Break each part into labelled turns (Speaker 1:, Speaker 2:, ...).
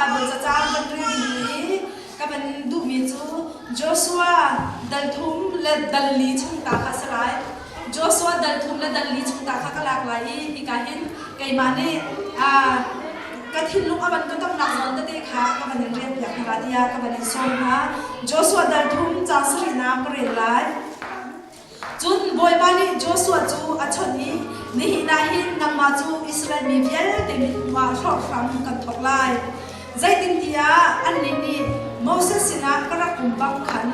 Speaker 1: Bible cacaang kan rel ding i ka van duhmi cu Joshua dal thum le dal li chung ta kha a si lai. Joshua dal thum le dal li chung ta kha ka lak lai i hika hin keimah nih ka thinlung a van ka domhnak zawn tete kha ka van in rel piak hna tiah ka van in sawm hna. Joshua dal thum caang sarihnak ka rel lai. Cun Bawipa nih Joshua cu a chawnh i, Nihin ah hin nangmah cu Israel mi vialte mithmuh ah hlorhhram kan thawk lai. Zeitintiah annih nih Moses sinah ka rak um bang khan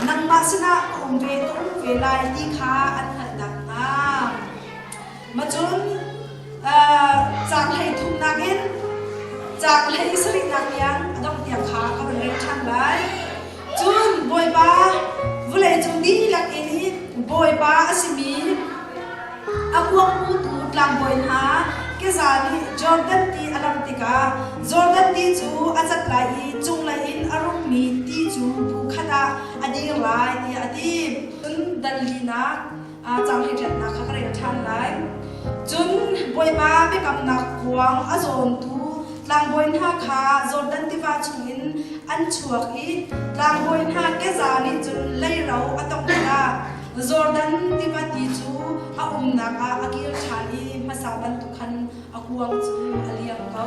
Speaker 1: nangmah sinah ka um ve ka um ve lai ti kha an hngalh nakhnga. Macun caang hlei thumnak in caang hlei sarihnak tiang a dongh tiang kha ka van rel ṭhan lai. Cun Bawipa vawlei cung dihlak in Bawipa a simi a kuangputu tlangbawi hna keza nih Jordan ti a lam tikah Jordan ti cu a cat lai i cunglei in a rungmi ti cu bu khat ah a dir lai tiah a ti. Cun dal linak caang hleiriatnak kha ka rel ṭhan lai. Cun Bawipa biakamnak kuang a zawntu tlangbawi hna kha Jordan tiva chungin an chuak i tlangbawi hna keza nih cun leiro a tongh tikah Jordan tiva ti cu a umnak ah a kir ṭhan i hmasa bantuk khan a kuang cu a liam ko.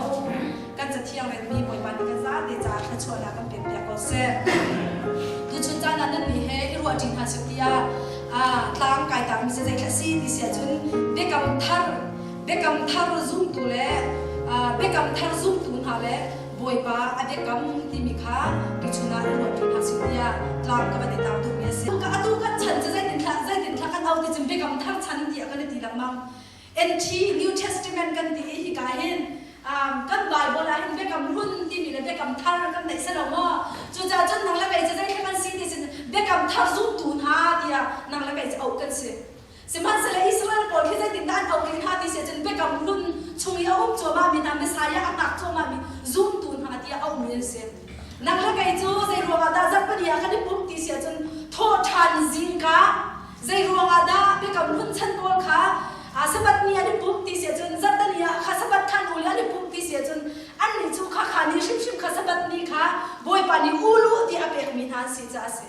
Speaker 1: Kan cathiang relmi Bawipa nih kan zate caah thluachuahnak kan pekpiak ko seh. Tuchun caan ah nannih he i ruahṭi hna sih tiah tlang kai takmi cu zeithla si ti si ahcun biakam thar biakam thar zumtu le biakam thar zumtu hna le Bawipa a biakam timi kha tuchun ah i ruahṭi hna sih tiah tlang ka van i tar duhmi a si. Atu kan chan cu zeitinthla zeitinthla kan au ti cun biakam thar chan tiah kan i ti lengmang. NT New Testament kan ti i hika hin kan Bible ah hin biakam hlun timi le biakam thar kan neih si lo maw? Cucaah cun nang le kei cu zeithla kan si ti sin biakam thar zumtu hna tiah nang le kei cu auh kan si. Sihmanhsehlaw Israel pawl khi zeitindah an auh rih hna ti si ahcun biakam hlun chung i a um cuahmahmi hna Messiah a hngak cuahmahmi zumtu hna tiah auhmi an si. Nang le kei cu zei ruangah dah zarhpini ah kan i pumh ti si ahcun thawhṭhan zingka Zei ruangah dah biakam hlun chan pawl kha Sabbath ni an i pumh ti si ahcun zarhteni ah kha Sabbath khan ul an i pumh ti si ahcun annih cu kha kha ni hrimhrim kha Sabbath ni kha Bawipa nih ul u ti a pekmi hna an si caah a si.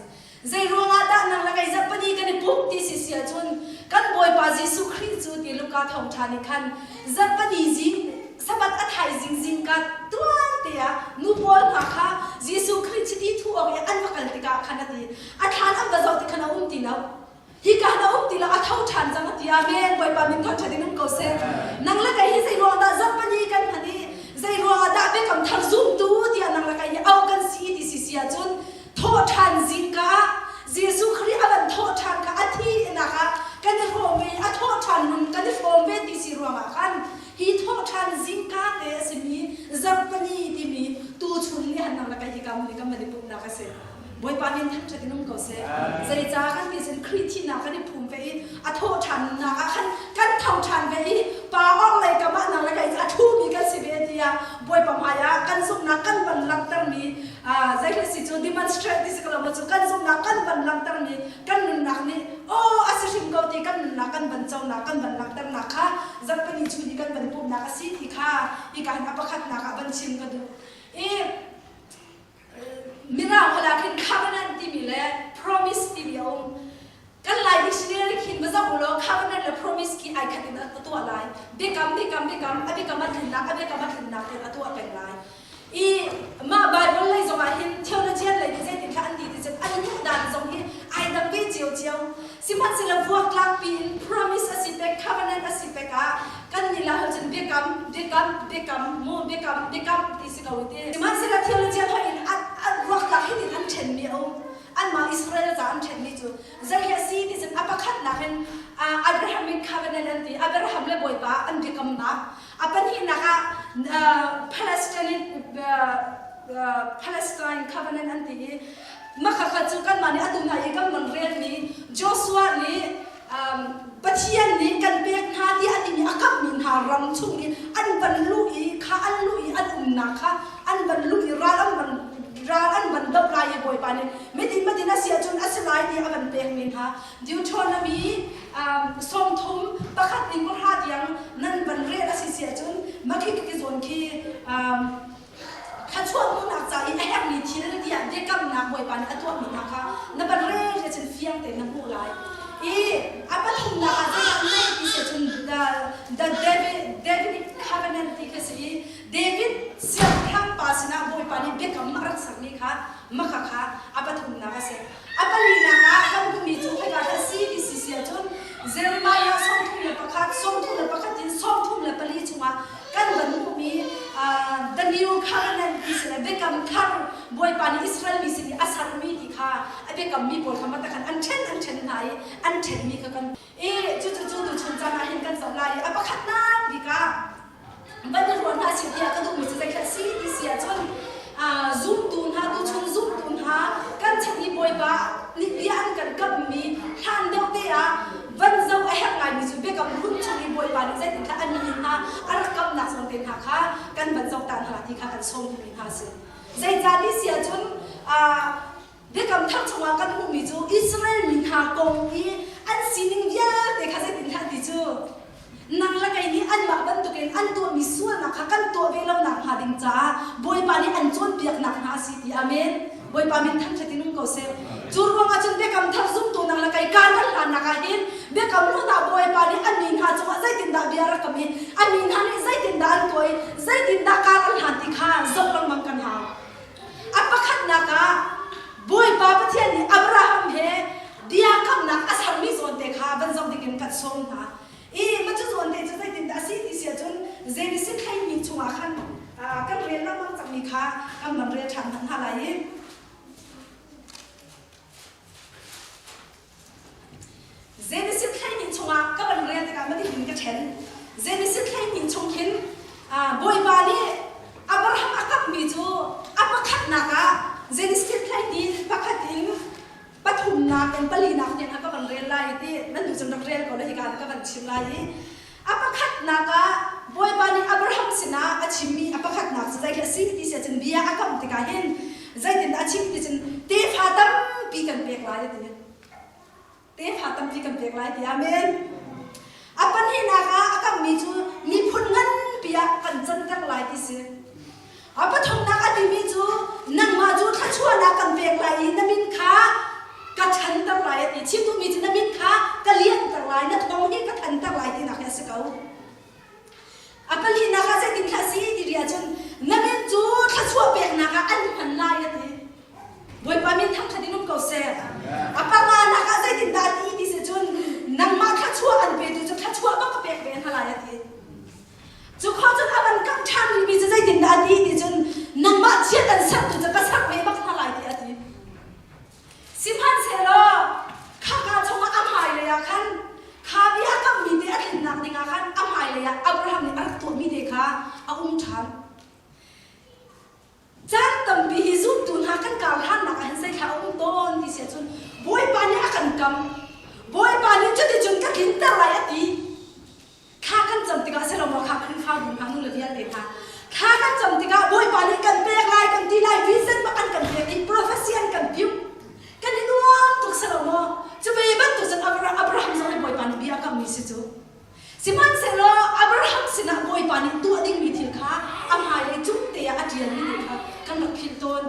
Speaker 1: Zei ruangah dah nang le kei zarhpini kan i pumh ti si si ahcun kan Bawipa Jesuh Khrih cu ti Luka thawngṭha nih khan zarhpini zing Sabbath a thaizing zingka tuan te ah nu pawl hna kha Jesuh Khrih chiti thuh awk i an va kal tikah khan a ti. A thlan an va zoh ti khan a um ti lo. Hika na um ti lo a tho ṭhan cang a ti. Amen. Bawipa min thangṭhat in um ko seh. Nang le kei hi zei ruang dah zarhpini kan hman i zei ruangah dah biakam thar zumtu tiah nang le kei hi auh kan si ti si si ahcun thawh ṭhan zingka ah Jesuh Khrih a van thawh ṭhan kha a thi nak ah kan i hrawm ve i a thawh ṭhan nun kan i hrawm ve ti si ruangah khan hi thawh ṭhan zingka te a simi zarhpini timi tuchun ni han nang le kei hi kam ni kan van i pumhnak a si. Bawipa min thangṭhat in um ko seh. Zeicah kan ti cun Khrih thihnak kan i phum ve i a thawh ṭhannak ah khan kan tho ṭhan ve i pa orhlei kam ah nang le kei cu a ṭhumi kan si ve tiah Bawipa hmaiah kan zumhnak kan van langhtermi zeihlei si cu demonstrate ti si ko lo maw cu kan zumhnak kan van langhtermi kan nunnak nih aw a si hrim ko ti kan nunnak kan van conak kan van langhternak kha zarhpini chun i kan van i pumhnak a si ti kha hika hin a pakhatnak ah van chim ka duh. I Mirang holh ah khin covenant timi le promise timi a um. Kan Lai dictionary khin va zoh u law covenant le promise khi ai khat in a tuah lai. Biakam, biakam, biakam, a biakam a tlinnak, a biakam a tlinnak tiang a tuah peng lai. I mah Bible lei zong ah hin theologian lei nih zeitin thla an ti ti cun an hmuh dan zong hi ai dang ve cio cio. Sihmanhsehlaw vuaktlak piin promise a si pek, covenant a si pek ah kan nih la cun biakam, biakam, biakam, mu biakam, biakam ti si ko ti. Sihmanhsehlaw theologian hoi in a ruaktlak hitin an ṭhenmi a um. Anmah Israel ca an ṭhenmi cu zei hi a si ti cun a pakhatnak in Abrahamic covenant an ti. Abraham le Bawipa an biakamnak. A pahnihnak ah Palestine Palestine covenant an ti i makhakha cu kanmah nih atu hna i kan van relmi Joshua nih Pathian nih kan pek hna tiah a timi a kamhmi hna ram chung i an van luh i kha an luh i an umnak kha an van luh i ral an van ral an van doh lai i Bawipa nih mitin matin a si ahcun a si lai ti a van pekmi hna Deuteronomy 31 in pahra tiang nan van rel a si si ahcun makhi ki zawn khi kha. Thluachuah hmuhnak ca i a herhmi thil tiah biakamnak Bawipa nih a tuahmi hna kha na van rel cun fiang tein na hmuh lai. I a pathumnak ah zeidah nei ti si cun the, the David, Davidic covenant ti kha si i David siangpahrang pa sinah Bawipa nih biakam a rak sermi kha maka kha a pathumnak a si. A palinak ah kan hmuhmi cu khoika dah a si ti si si ahcun Jeremiah 31, 31 in 34 chungah kan van hmuhmi the new covenant ti si le biakam thar Bawipa nih Israel mi sin i a sermi ti kha a biakammi pawl kha matakhan an ṭhen an ṭhen hna i an ṭhenmi kha kan i cucu cu tuchun caan ah hin kan zoh lai i a pakhatnak bik ah van i ruah hna sih tiah ka duhmi cu zeikhat si ti si ahcun zumtu hna tuchun zumtu hna kan chan i Bawipa nih bia an kan kamhmi hlan deuh te ah van zoh a herh ngaimi cu biakam hlun chung i Bawipa nih zeitindah a mi hna a rak kamhnak zawn te hna kha kan van zoh ta hna ti kha kan sawm duhmi hna a si. Zeicah ti si ahcun biakam thar chungah kan hmuhmi cu Israel mi hna kong i an sining vialte kha zeitindah ti cu nang le kei nih anmah bantukin an tuahmi sualnak kha kan tuah ve lo nakhnga ding caah Bawipa nih an cawnpiaknak hna a si ti. Amen. Bawipa min thangṭhat in um ko seh. Cu ruangah cun biakam thar zumtu nang le kei kaan kan hlannak ah hin biakam hlun ah Bawipa nih a mi hna cungah zeitindah bia a rak kam i a mi hna nih zeitindah an tuah i zeitindah kaan an hlan ti kha zoh lengmang kan hau. A pakhatnak ah Bawipa Pathian nih Abraham he bia kamnak a sermi zawn te kha van zoh dingin kan sawm hna. I ma cu zawn te cu zeitindah a si ti si ahcun Genesis hleihnih chungah khan kan rel lengmang cangmi kha kan van rel ṭhan hna lai i Genesis 12 chungah ka van rel tikah matihin ka ṭhen. Genesis 12 chung khin Bawipa nih Abraham a kamhmi cu a pakhatnak ah Genesis 12 pakhat in pathumnak in palinak tiang ka van rel lai ti nan duh cun rak rel ko la hika ka van chim lai i a pakhatnak ah Bawipa nih Abraham sinah a chimmi a pakhatnak cu zei khi a si ti si ahcun bia a kam tikah hin zeitindah a chim ti cun tefa tampi kan pek lai a ti tefa tampi kan pek lai ti amen a pahnihnak ah a kammi cu miphun nganpi ah kan canter lai ti si A pathumnak a timi cu nangmah cu thluachuahnak kan pek lai i na min kha ka ṭhanter lai a ti. Chim duhmi cu na min kha ka lianhter lai, na thawng hi ka thanter lai tinak hi a si ko. A palinak ah zeitin thla si ti ri ahcun na min cu thluachuah peknak ah an hman lai a ti. Bawipa min thangṭhat in um ko seh. A panganak ah zeitindah a ti ti si cun nangmah thluachuah an petu cu thluachuah bak ka pek ve hna lai a ti. Cu khua cun a van kamh ṭhan rihmi cu zeitindah a ti ti cun nangmah chiat an sertu cu ka ser ve bak hna lai tiah a ti. Sihmanhsehlaw khaka chungah a hmailei ah khan kha bia kamhmi te a tlinnak dingah khan a hmailei ah Abraham nih a rak tuahmi te kha a um ṭhan. Caan tampi hi zumtu hna kan karhlannak ah hin zeithla a um tawn ti si ahcun Bawipa nih a kan kam. Bawipa nih cuticun ka tlinter lai a ti. Thla kan cam tikah si lo maw kha Khrihfabu hna nu le vialte hna thla kan cam tikah Bawipa nih kan pek lai kan ti lai vision bak an kan pek i prophecy an kan piu kan i nuam tuk si lo maw cu ve bantuk cun Abraham zong nih Bawipa nih bia a kammi si cu sihmanhsehlaw Abraham sinah Bawipa nih tuah dingmi thil kha a hmailei cung te ah a ṭialmi te kha kan rak philh tawn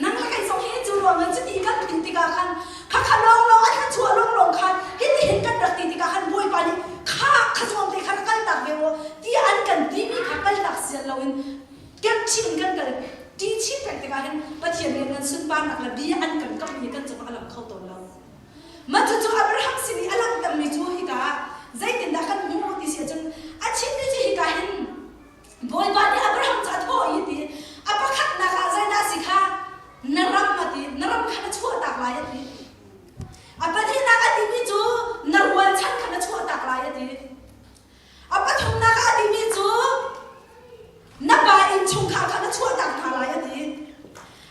Speaker 1: Nang le kei zong hi cu ruangah cuti kan tlin tikah khan khakha lawnglawng a thluachuah lawnglawng khan hitihin kan rak ti tikah khan Bawipa nih kha kha zuam te kha rak kaltak ve u tiah an kan timi kha kaltak sian loin kemchin in kan kal ṭi chin peng tikah hin Pathian nih nan sunparnak le bia an kan kamhmi kan cungah a lang kho tawn lo. Mah cucu Abraham sin i a langhtermi cu hika ah zeitindah kan hmuh ti si ahcun a chimmi cu hika hin Bawipa nih Abraham cu a thawh i ti a pakhatnak ah zeidah a si kha na ram a ti na ram kha na chuahtak lai a ti a pahnihnak a timi cu na rualchan kha na chuahtak lai a ti a pathumnak ah a timi cu na pa innchungkhar kha na chuahtak hna lai a ti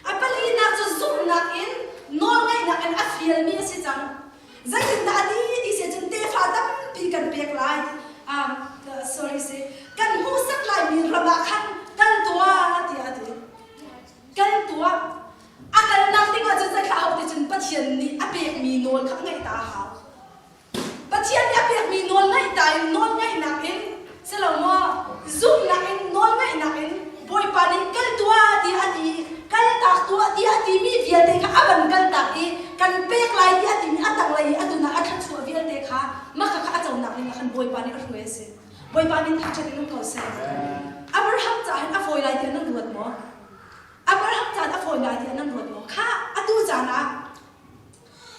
Speaker 1: a palinak cu zumhnak in nawlngaihnak in a fialmi a si cang Zeitindah a ti ti si cun tefa tampi kan pek lai. Um, sorry si. Kan hmuhsak laimi ram ah khan kal tuah tiah a ti. Kal tuah. A kalnak ding ah cun zeithla hau ti cun Pathian nih a pekmi nawl kha ngaih ta a hau. Pathian nih a pekmi nawl ngaih ta in nawl ngaihnak in si lo maw zumhnak in nawl ngaihnak in Bawipa nih kal tuah tiah a ti. kan pek lai ti a timi a tanglei i a dunah a thluachuah vialte kha maka kha a conak ding ah khan Bawipa nih a hruai a si. Bawipa min thangṭhat in um ko seh. Abraham caah hin a fawi lai tiah nan ruat maw? Abraham caan a fawi lai tiah nan ruat maw? Kha atu caan ah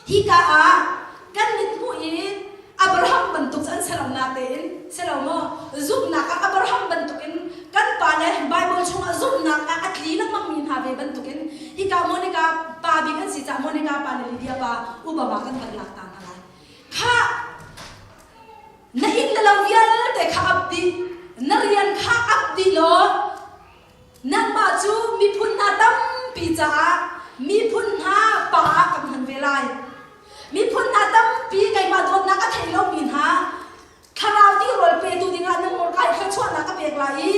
Speaker 1: Hika ah kan mithmuh i Abraham bantuk cu an si lo natein si lo maw zumhnak ah Abraham bantukin kan pa le Bible chungah zumhnak ah a tli lengmang mi hna ve bantukin hika Monica pa bik an si caah Monica pa le Lydia pa Obama kan van lak ta hna lai. Khah na inn le lo vialte kha ap dih na rian kha ap dih law Nangmah cu miphun hna tampi caah miphun hna pa ah kan hman ve lai. Miphun hna tampi keimah dawtnak a thei lomi hna thlarau tirawl petu dingah na hmurka i thluachuahnak ka pek lai i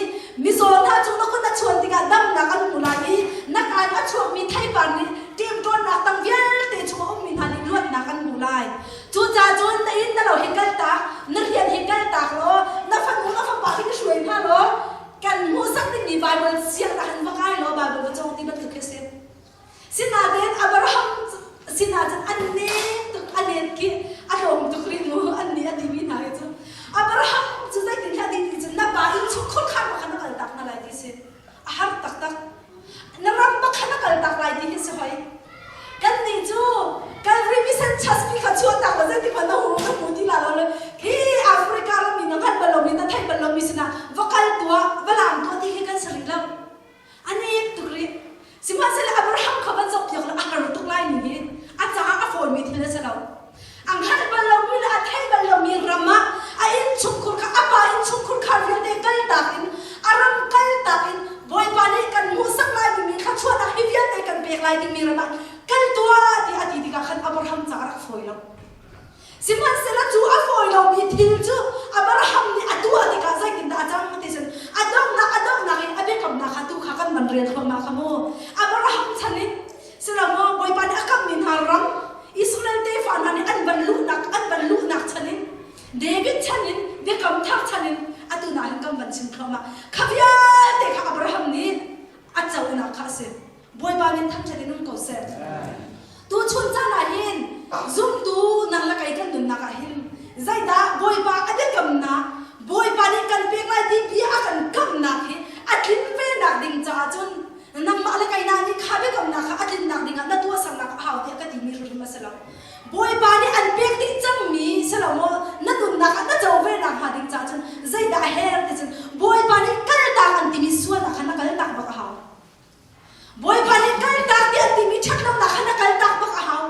Speaker 1: mizaw hna cu na kut a chuan tikah damnak an hmu lai i na kaan a chuakmi theipar nih ṭemṭawnnak tang vialte chung a ummi hna nih luatnak an hmu lai. Cucaah cun na inn na lo hi kaltak, na rian hi kaltak law, na fanu na fapa hi na hruai hna law, kan hmuhsak dingmi Baibal siang ah han va kai law Baibal va cawng ti bantuk khi a si. Sinain Abraham sinah cun an nem tuk a net khi a tlawm tuk rih mu an nih a timi hna hi cu Abraham cu zeitin hlah ding ti cun na pa inn chungkhur khan ma khan na kal tak hna lai ti si a har taktak na ram bak kha na kal tak lai ti hi si hoi Kannih cu Calvary Mission Church mi kha chuahtak la zeitik hmanh na hmu na hmu ti la lo le hi Africa ram mi na hngalh bal lomi na theih bal lomi sinah va kal tuah va lang tuah ti hi kan si rih lo. A nek tuk rih. Sihmanhsehlaw Abraham kha van zohpiak la a har tuk lai ning hi a caah a fawimi thil a si lo. A hngalh bal lomi le a theih bal lomi ram ah a innchungkhur kha a pa innchungkhur kha vialte kaltak in a ram kaltak in Bawipa nih kan hmuhsak lai dingmi thluachuahnak hi vialte kan pek lai dingmi ram ah kal tuah tiah a ti tikah khan Abraham caah a rak fawi lo. Sihmanhsehlaw cu a fawi lomi thil cu Abraham nih a tuah tikah zeitindah a cang ti cun a donghnak a donghnak in a biakamnak kha tu kha kan van rel thluahmah kha mu. Abraham chan in Silo Bawipa nih a kamhmi hna ram Israel tefa hna nih an van luhnak an van luhnak chan in David chan in biakam thar chan in atu na hin kan van chim thluahmah kha vialte kha Abraham nih a conak kha a si Bawipa min thangṭhat in um ko seh tu chun caan ah hin zumtu nang le kei kan nunnak ah hin zeidah Bawipa a biakamnak Bawipa nih kan pek lai ti bia a kan kamnak hi a tlin ve nak ding caah cun nangmah le keimah nih kha biakamnak kha a tlinnak dingah na tuahsernak a hau tiah ka timi hrimhrim a si lo. Bawipa nih an pek dih cangmi si lo maw na nunnak ah na co ve nakhnga ding caah cun zeidah a her ti cun Bawipa nih kaltak an timi sualnak kha na kaltak bak a hau. Bawipa nih kaltak ti an timi ṭhatlonak kha na kaltak bak a hau.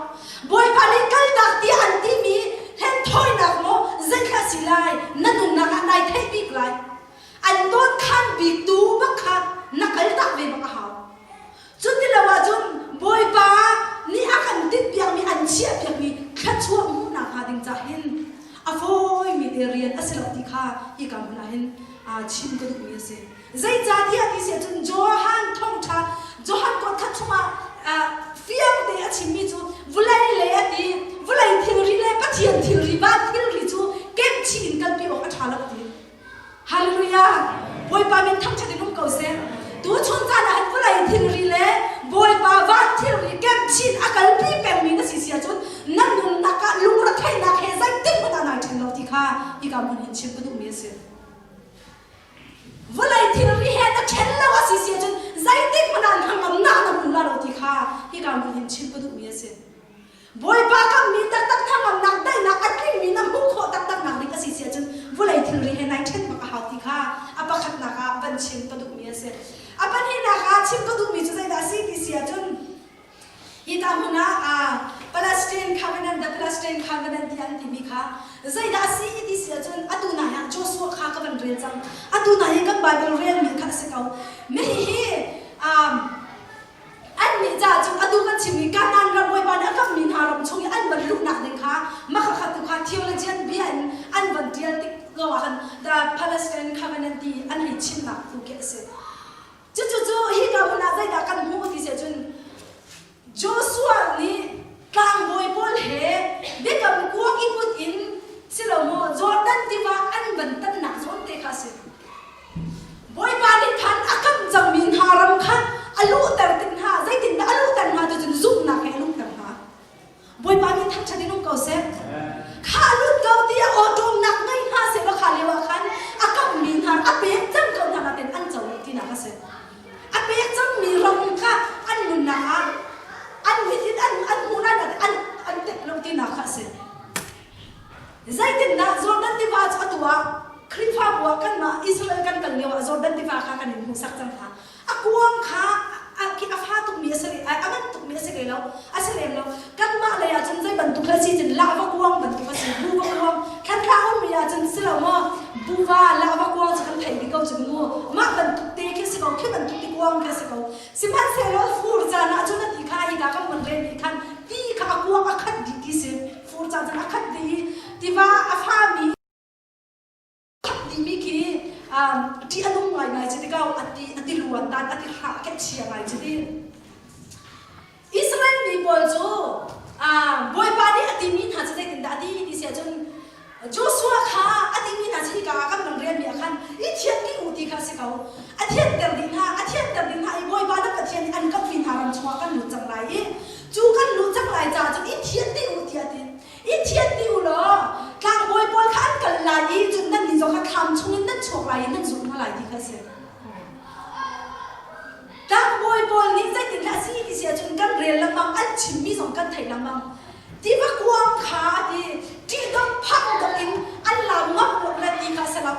Speaker 1: Bawipa nih kaltak ti an timi hlenthawinak maw zeithla si lai na nunnak ah nai theih bik lai. An dawnkhan biktu bak kha na kaltak ve bak a hau. Cuti lo ahcun Bawipa nih a kan tinhpiakmi an chiahpiakmi thluachuah hmuhnak hnga ding cah hin a fawimi te rian a si lo ti kha hika hmun ah hin chim ka duhmi a si. Zeicahtiah ti si ahcun Johan thawngṭha Johan kuatkhat chungah fiang te a chimmi cu vawlei le a ti vawlei thilri le Pathian thilri van thilri cu kemhchih in kalpi awk a ṭha lo ti. Hallelujah! Bawipa min thangṭhat in um ko seh. Tu chun caan ah hin vawlei thilri le Bawipa van thilri kemchin a kalpi pengmi na si si ahcun na nunnak ah lungretheihnak he zeitik hmanh ah nai ṭhen lo ti kha hika hmun hin chim ka duhmi a si. Vawlei thilri he na ṭhen lo a si si ahcun zeitik hmanh ah hnangamnak na hmu la lo ti kha hika hmun hin chim ka duhmi a si. Bawipa kammi taktak thangamnak daihnak a tlingmi na hmuh khawh taktak nak ding a si si ahcun vawlei thilri he nai ṭhen bak a hau ti kha a pakhatnak ah van chim ka duhmi a si. A pahnihnak ah chim ka duhmi cu zeidah a si ti si ahcun hika hmun ah Palestine Covenant the Palestine Covenant ti an timi kha zeidah a si ti si ahcun atu nai ah Joshua kha ka van rel cang. Atu nai hi kan Bible relmi kha a si ko. Hihi Annih caah cun atu kan chimmi Kanaan ram Bawipa nih a kamhmi hna ram chung i an van luhnak ding kha makhakha tu kha theologian bia in an van ṭial tik lawngah khan the Palestine Covenant ti an hei chimnak tu khi a si. Cucu cu hika hmun ah zeidah kan hmuh ti si ahcun Joshua nih tlangbawi pawl he biakam kuang i put in silo maw Jordan tiva an van tannak zawn te kha a si. Bawipa nih khan a kam cang. tinak a si. A pek cangmi ram kha an nunnak ah an mit in an an hmuh lai an an tep lo tinak kha a si. Zeitindah Jordan tiva cu atu ah Khrihfabu ah kanmah Israel kan kal lio ah Jordan tiva kha kan in hmuhsak cang hna. A kuang kha a, a fa tukmi a si a ngan tukmi a si ve lo, a si lem lo. Kanmah lei ah cun zei bantuk le si cun lahva kuang bantuk a si, buva kuang. Thantlang ummi ah cun si lo maw, buva lahva kuang cu kan theih dih ko cu mu. Mah bantuk te khi si ko, khi bantuk ti kuang khi si ko. Sihmanhsehlaw fur caan ah cun a ti kha hika kan von rel nih khan ti kha a kuang a khat dih ti si. Fur caan cun a khat dih i tiva a fami khat dihmi khi ṭih a nung ngaingai cu tikau a ti a ti luan dan a ti hrah ke chia ngai cu ti. Israel mi pawl cu Bawipa nih a timi hna cu zeitindah a ti ti si ahcun Joshua kha a timi hna cu hika ah kan van relmi ah khan i thianh dih u ti kha a si ko. A thianter dih hna, a thianter dih hna i Bawipa na Pathian nih an kamhmi hna ram chungah kan lut cang lai i cu kan luh cang lai caah cun i thianh dih u tiah a ti. I thianh dih u law tlangbawi pawl kha an kal lai i cun nannih zong kha thlam chungin nan chuak lai i nan zulh hna lai ti kha a si. Tlangbawi pawl nih zeitindah a si ti si ahcun kan rel lengmang, an chimmi zong kan theih lengmang. Tiva kuang kha a ti, ṭihdok phangdok in an lam ngam lo le ti kha a si lo.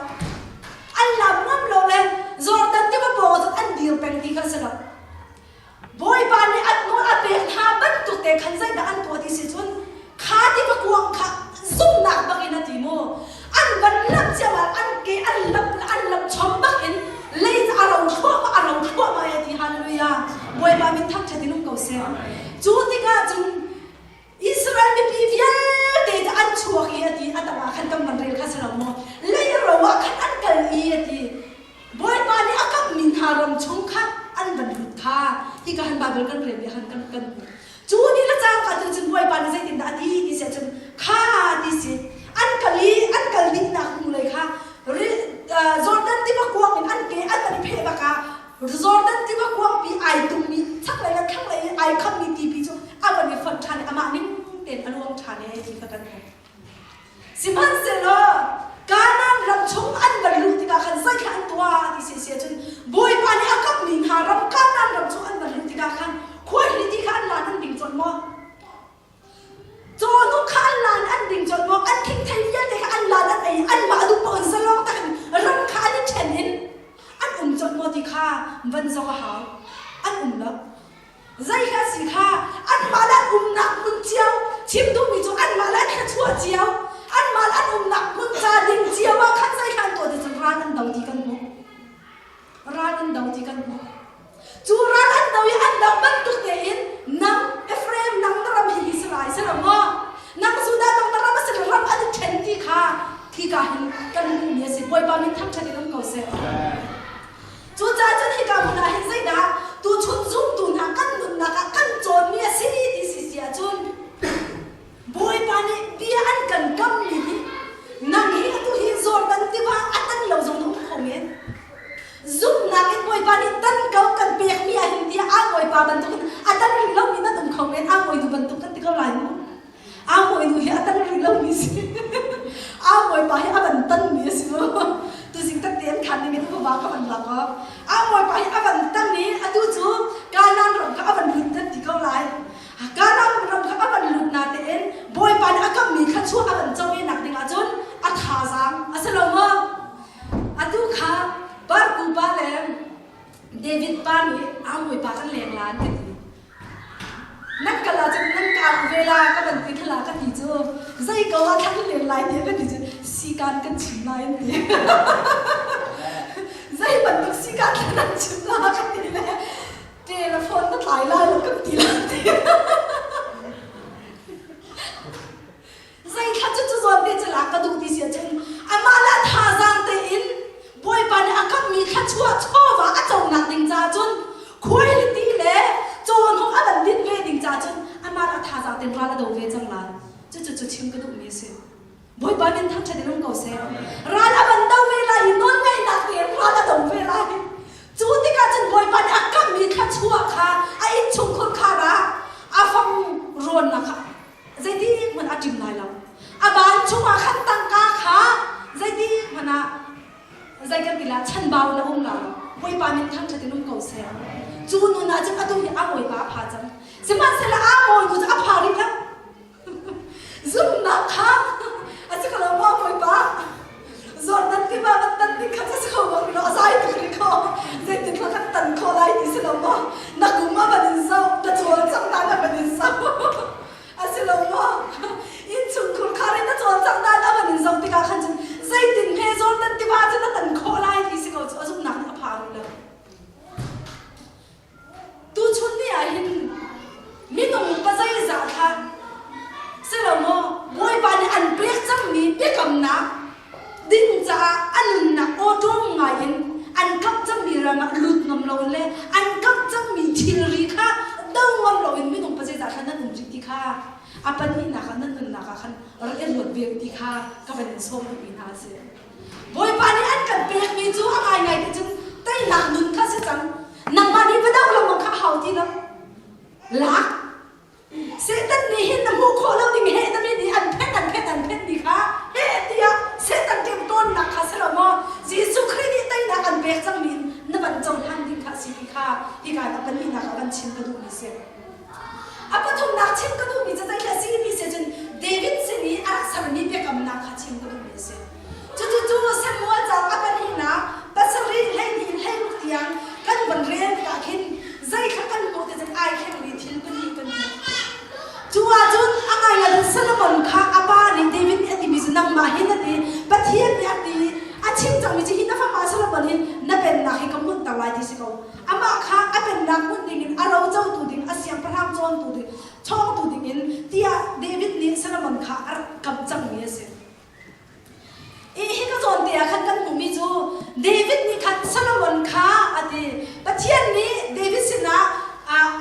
Speaker 1: An lam ngam lo le Jordan tiva pawng ah cun an dir peng ti kha a si lo. Bawipa nih an nawl a pek hna bantuk te khan zeidah an tuah ti si cun kha tiva kuang kha zumhnak bak in a ti mu. An van lamh cio ah an ke an lamh an lamh chom bak in lei a ro thluahmah a ro thluahmah e ti hallelujah. Bawipa min thangṭhat in um ko seh. Cu tikah cun Israel mipi vialte cu an chuak i a ti a tangah khan kan van rel kha si lo maw lei ro ah khan an kal i a ti Bawipa nih a kamhmi hna ram chung kha an van lut kha hika han Bible kan rel mi han kan kan hmuh cu ni le cangka tu cun Bawipa nih zeitindah a ti ti si ahcun kha ti si an kal i an kal dihnak hnu lei kha Jordan tiva kuang in an ke an van i pheh bak ah Jordan tiva kuangpi ai tummi chaklei le thlanglei i ai khammi tipi cu a van i fonh ṭhan i amah ning tein a luang ṭhan e ti kha kan hmuh. Sihmanhsehlaw Kanaan ram chung an van luh tikah khan zeithla an tuah ti si si ahcun Bawipa nih a kamhmi hna ram Kanaan ram chung an van luh tikah khan khuahliti kha an lan an ding colh maw? Cawhnuk kha an lan an ding colh maw? An thingthei vialte kha an lan an ei anmah duh paoh in zalong tak in ram kha an i ṭhen in an um colh maw ti kha van zoh a hau. An um lo. Zei kha si kha anmah le an umnak hmun cio chim duhmi cu anmah le an thluachuah cio anmah le an umnak hmun ca ding cio ah khan zei kha an tuah ti cun ral an do ti kan hmuh. Ral an do ti kan hmuh. Cu ral an do i an doh bantuk tein nang Ephraim nang na ram hi hi si lai si lo maw? Nang Judah nang na ram a si ram an i ṭhen ti kha khika hin kan hmuhmi a si. Bawipa min thangṭhat in um ko seh. Cucaah cun hika hmun ah hin zeidah tuchun zumtu hna kan nunnak ah kan cawnmi a si ti si si ahcun Bawipa nih bia an kan kammi hi nang hi atu hi Jordan tiva a tan lo zong na um kho men. Zumhnak in Bawipa nih tan ko kan pekmi ah hin tiah aa Bawipa bantukin a tan rih lomi nan um kho men. Aa Bawinu bantuk kan ti ko lai mu. Aa Bawinu hi a tan rih lomi si. Aa Bawipa hi a van tanmi a si mu. Tuzing takte an khan ning in va ka van lak awk. Aa Bawipa hi a van tan i atu cu Kanaan ram kha a van lut nan ti ko lai. Kanaan ram kha a van lut natein Bawipa nih a kammi thluachuah a van co ve nak ding ahcun a thazaang a si lo maw? Atu kha Barku pa le David pa nih aa Bawipa kan leng la an ka ti. Nan kal ahcun nan ka au ve la ka van ti khala ka ti cu zei ko ah thlan len lai ti ka ti cu sikan kan chim lai an ti. Zei bantuk sikan thlan an chim la ka ti le Telephone na tlai lai lo kan ti lai ti. Zei thla cu cu zawn te cu lak ka duh ti si ahcun amah le thazaang tein Bawipa nih a kamhmi thluachuah chawva a conak ding caah cun khuailiti le cawhnuk a van din ve ding caah cun amah le thazaang tein ral a do ve cang lai. Cucu cu chim ka duhmi a si. Bawipa min thangṭhat in um ko seh. Ral a van do ve lai i nawlngaihnak tein ral a do ve lai. Cu tikah cun Bawipa nih a kamhmi thluachuah kha a innchungkhur khar ah a fang rawnnak kha zeitik hmanh a ṭim lai lo. A ban chungah khan tangka kha zeitik hmanh ah zei kan ti la chanbau in a um lai. Bawipa min thangṭhat. thangṭhat in um ko seh. Cu nun ah cun atu hi a bawipa a pha cang. Sihmanhsehlaw a bawinu cu a pha rih lo. Zumhnak kha a si kho lo maw bawipa? Jordan tiva van tan ding kha si kho bak lo a zai tuk rih kho. Zeitin thla kan tan khawh lai ti si lo maw? Na kum a van in zoh, na cawlcangh dan a van in zoh. A si lo maw? Innchungkhur khar in na cawlcangh dan a van in zoh tikah khan cun zeitin hme Jordan tiva cu na tan khawh lai ti si ko cu a zumhnak nih a pha rih lo. Tuchun ni ah hin minung pazeizah kha si lo maw Bawipa nih an pek cangmi biakamnak ding caah a nunnak awṭawm ngai in an kamh cangmi ram ah lut ngam lo le an kamh cangmi thilri kha do ngam loin minung pazeizah kha nan um rih ti kha a pahnihnak ah nan nunnak ah khan rak i ruat ve ti kha ka van in sawm duhmi hna a si. Bawipa nih an kan pekmi cu a ngaingai ti cun teinak nun kha si cang. Nangmah nih va doh lengmang kha a hau ti lo. Lak. Satan nih hin na hmuh khawh lo ding he na mi nih an phet an phet an phet ni kha he tiah Satan ṭemṭawnnak kha si lo maw Jesuh Khrih nih teinak an pek cangmi in na van cohlan ding kha a si ti kha hika ah pahnihnak ah van chim ka duhmi si. A pathumnak chim ka duhmi cu zeidah a si ti si cun David sin i a rak sermi biakamnak kha chim ka duhmi a si. Cucu Samuel cauk a pahnihnak pasarih 12 in 16 tiang kan van rel tikah khin zei kha kan hmuh ti cun ai thlengmi thil pahnih kan hmuh. Cu ahcun a ngaingai cun Solomon kha a pa nih David nih a timi cu nangmah hin a ti Pathian nih a ti a chim cangmi cu hi na fapa Solomon hin na pennak hi ka hmunhter lai ti si ko. Amah kha a pennak hmunh dingin a rocotu ding a siangpahrang cawntu ding chawngtu dingin tiah David nih Solomon kha a rak kamh cangmi a si. I hi ka zawn te ah khan kan hmuhmi cu David nih khan Solomon kha a ti. Pathian nih David sinah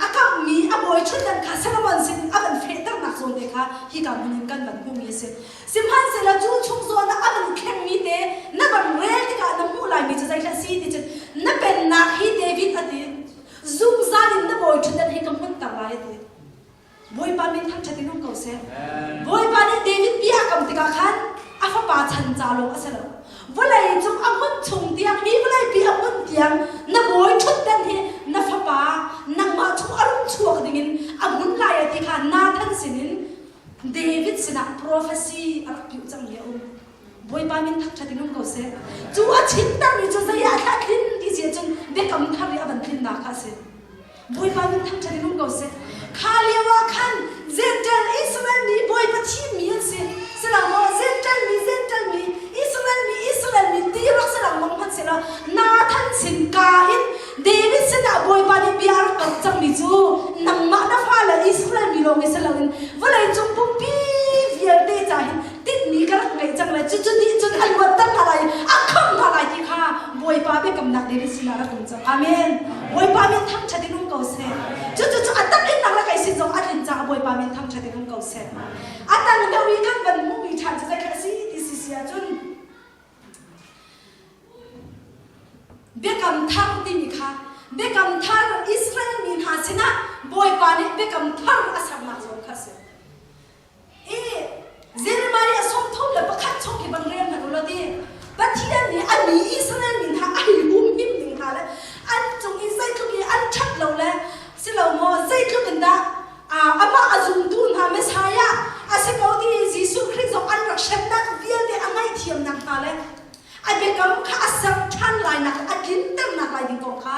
Speaker 1: a kamhmi a bawi ṭhutdan kha Solomon sinin a van fehternak zawn te kha hika hmun in kan van hmuhmi a si. Sihmanhsehlaw cu chung zawn ah a van thlengmi te na van rel tikah na hmuh laimi cu zeihlah si ti cun na pennak hi David a ti. Zungzal in na bawi ṭhutdan hi ka hmunter lai a ti. Bawipa min thangṭhat in um ko seh. Bawipa nih David bia a kam tikah khan a fapa chan ca lawng a si lo. Vawlei cung a hmun chung tiang hi vawleipi a hmun tiang na bawi ṭhutdan hi na fapa nangmah chung a rung chuak dingin a hmun lai a ti kha Nathan sinin David sinah prophecy a rak piuh cangmi a um. Bawipa min thangṭhat in um ko seh. Cu a chimtermi cu zei ah dah tlin ti si ahcun biakam thar i a van tlinnak kha a si. Bawipa min thangṭhat in um ko seh. Kha lio ah khan Gentile Israel mi Bawipa thimmi an si. Silang maw Gentile mi Gentile mi Israel mi Israel mi ti rak silang mang hmanh sehla Nathan sin ka in David sinah Bawipa nih bia a rak kamh cangmi cu nangmah na fale Israel mi lawng hi si loin vawleicung pumpi vialte ca hin tinhmi ka rak ngeih cang lai cucu nih cun a luatter hna lai a khamh hna lai ti kha Bawipa biakamnak David sinah rak um cang amen Bawipa min thangṭhat in um ko seh cucu cu a tak in nak le kei sin zong a tlin caah Bawipa min thangṭhat in um ko seh a tang deuh i kan van hmuhmi ṭhan cu zei kha a si ti si si ahcun Biakam thar timi kha biakam thar Israel mi hna sinah Bawipa nih biakam thar a sernak zong kha a si. I Jeremiah 31 chung khi van rel hmanh u law ti Pathian nih a mi Israel mi hna a hei humhim ding hna le an cung i zeitluk i an ṭhat lo le si lo maw zeitluk in dah amah a zumtu hna Messiah a si ko ti Jesuh Khrih zong an rak hremnak vialte a ngaihthiamnak hna le a biakam kha a ser ṭhan lainak a tlinternak lai ding kong kha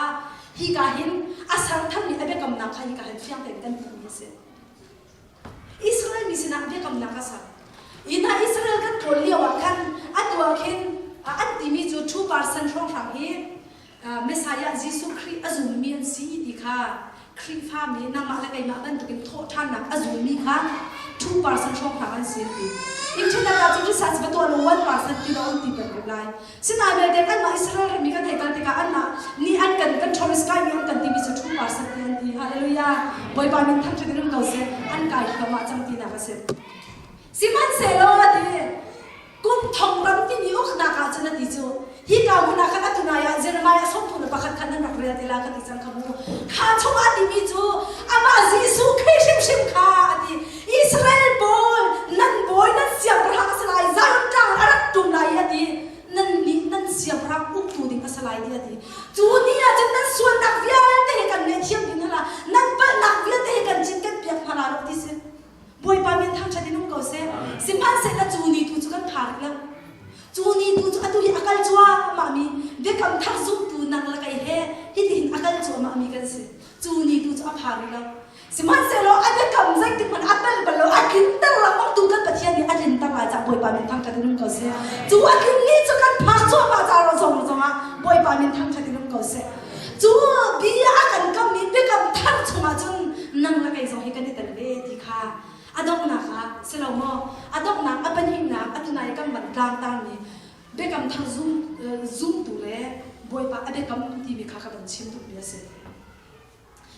Speaker 1: hika hin a ser thanmi a biakamnak kha hika hin fiang tein kan hmuhmi a si. Israel mi sinah biakamnak a ser. Hi hna Israel kan kawl lio ah khan atu ah khin an timi cu 2% hrawnghrang hi Messiah Jesuh Khrih a zummi an si ti kha Khrihfami nangmah le keimah bantukin thawhṭhannak a zummi kha 2% hrawnghrang an si an ti. Internet ah cun research va tuah law 1% ti lo an ti peng rih lai. Sinain belte kanmah Israel rammi kan hei kal tikah anmah nih an kan kan tourist guide nih an kan timi cu 2% ti an ti. Hallelujah. Bawipa min thangṭhat in um ko seh. An kai thluahmah cang tinak a si. Sihmanhsehlaw a ti kum thong ram timi uknak ah cun a ti cu hika hmun ah khan atu nai ah Jeremiah 31 khan nan rak rel te la ka ti cang kha mu. Kha chungah timi cu amah Jesuh Khrih hrimhrim kha a ti. Israel pawl nan bawi nan siangpahrang a si lai Zion tlang a rak ṭum lai i a ti. Nan nih nan siangpahrang uktu ding a si lai ti a ti. Cu ni ah cun nan sual. kan si. Cu ni tu cu a pha rih lo. Sihmanhsehlaw a biakam zeitik hmanh a pel bal lo, a tlinter lengmang tu kan Pathian nih a tlinter lai caah Bawipa min thangṭhat in um ko seh. Cu a tlin ni cu kan phak cuahmah caah zong zongah Bawipa min thangṭhat in um ko seh. Cu bia a kan kammi biakam thar chungah cun nang le kei zong hi kan i tel ve ti kha a donghnak ah si lo maw a donghnak a pahnihnak a tunai kan van tlangtarmi biakam thar zum zumtu le Bawipa a biakam timi kha ka van chim duhmi a si.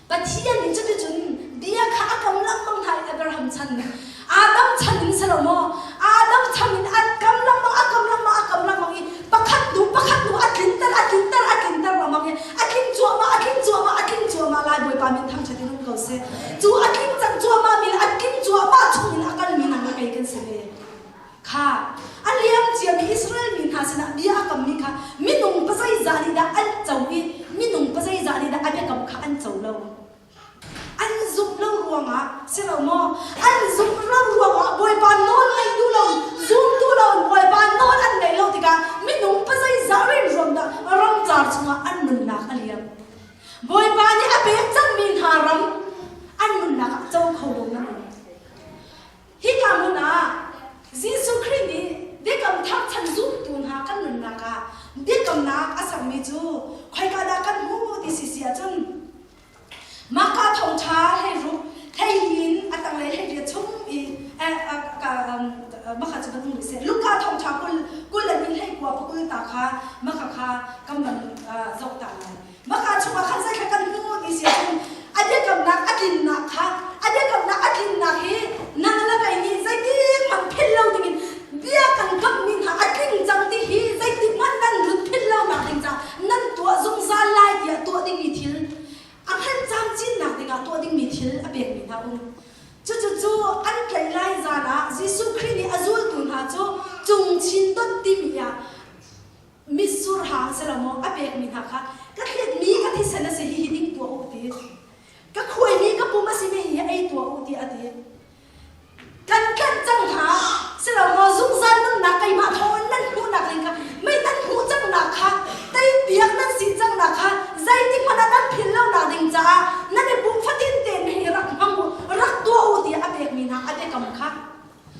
Speaker 1: Pathian nih cuticun bia kha a kam lengmang hna i Abraham chan Adam chan in si lo maw Adam chan in a kam lengmang a kam lengmang a kam lengmang i pakhat hnu pakhat hnu a tlinter a tlinter a tlinter lengmang i a tling cuahmah a tling cuahmah a tling cuahmah lai Bawipa min thangṭhat in um ko seh cu a tling cang cuahmah mi le a tling cuahmah chung in a kalmi nang le kei kan si ve kha a liam ciami Israel mi hna sinah bia a kammi kha minung pazeizah nih dah an co i minung pazeizah nih dah a biakam kha an co lo? An zumh lo ruangah si lo maw? An zumh lo ruangah Bawipa nawl ngaih duh lo, zum duh lo in Bawipa nawl an ngaih lo tikah minung pazeizah rianruam dah ramcar chungah an nunnak a liam. Bawipa nih a pek cangmi hna ram an nunnak ah co kho lo nan um. Hika hmun ah Jesuh Khrih nih biakam thar chan zumtu hna kan nunnak ah biakamnak a sermi cu khoika dah kan hmuh ti si si ahcun Mahka thawngṭha hleiruk hleilin a tanglei hleiriat chung i maka cu kan um rih seh Luka thawngṭha 20 le in hleikua pakul ta kha maka kha kan van zoh ta lai. Maka chungah khan zeithla kan hmu ti si ahcun a biakamnak a tlinnak kha a biakamnak a tlinnak hi nang le kei nih zeitik hmanh philh lo dingin bia kan kamhmi hna a tling cang ti hi zeitik hmanh nan lut philh lonak ding caah nan tuah zungzal lai tiah tuah dingmi thil a hngalh camcinnak dingah tuah dingmi thil a pekmi hna um. Cucu an tlaih lai zan ah Jesuh Khrih nih a zultu hna cu cung chin dot timi ah mitsur hang si lo maw a pekmi hna kha ka thletmi ka thisen a si hi hi ding tuah u ti ka khuaimi ka pum a simi hi ei tuah u ti a ti kan tlanh cang hna si lo maw zungzal nunnak keimah thawngin nan hmuhnak ding kha mei nan hmuh cangnak kha teipiak nan si cangnak kha zeitik hmanh ah nan philh lonak ding caah nan i pum fatin tein hi rak hmang u rak tuah u tiah a pekmi hna a biakam kha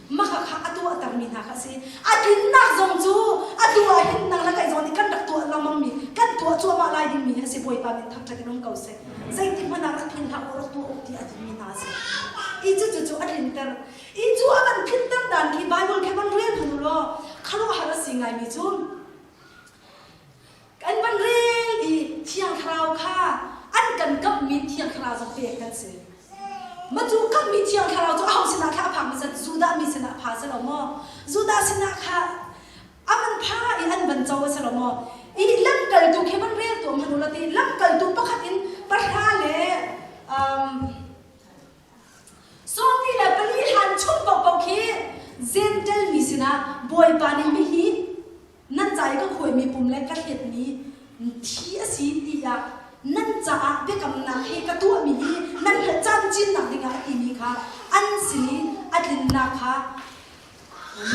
Speaker 1: Maka kha a tuahtermi hna kha a si. A tlinnak zong cu atu ah hin nang le kei zong nih kan rak tuah lengmangmi, kan tuah cuahmah lai dingmi hi a si. Bawipa min thangṭhat in um ko seh. Zeitik hmanh ah rak tling hlah u, rak tuah u ti a timi hna a si. I cucu cu a tlinter. I cu a kan tlinter dan khi Bible khi van rel hmanh u law khuaruahhar a si ngaimi cu kan van rel i Thiang Thlarau kha an kan kamhmi Thiang Thlarau zong pek kan si. Matu kamhmi Thiang Thlarau cu aho sinah kha a phak hmasa Judah mi sinah a pha si lo maw? Judah sinah kha a van pha i an van co a si lo maw? I lamkaltu khi van rel tuah hmanh u law ti lamkaltu pakhat in pahra le um, 14 hlan chung paohpaoh khi Gentel mi sinah Bawipa nih mihi nan ca i ka khuaimi pum le ka thletmi thi a si tiah nan caah biakamnak he ka tuahmi hi nan hngalh camcinnak dingah a timi kha an sin i a tlinnak kha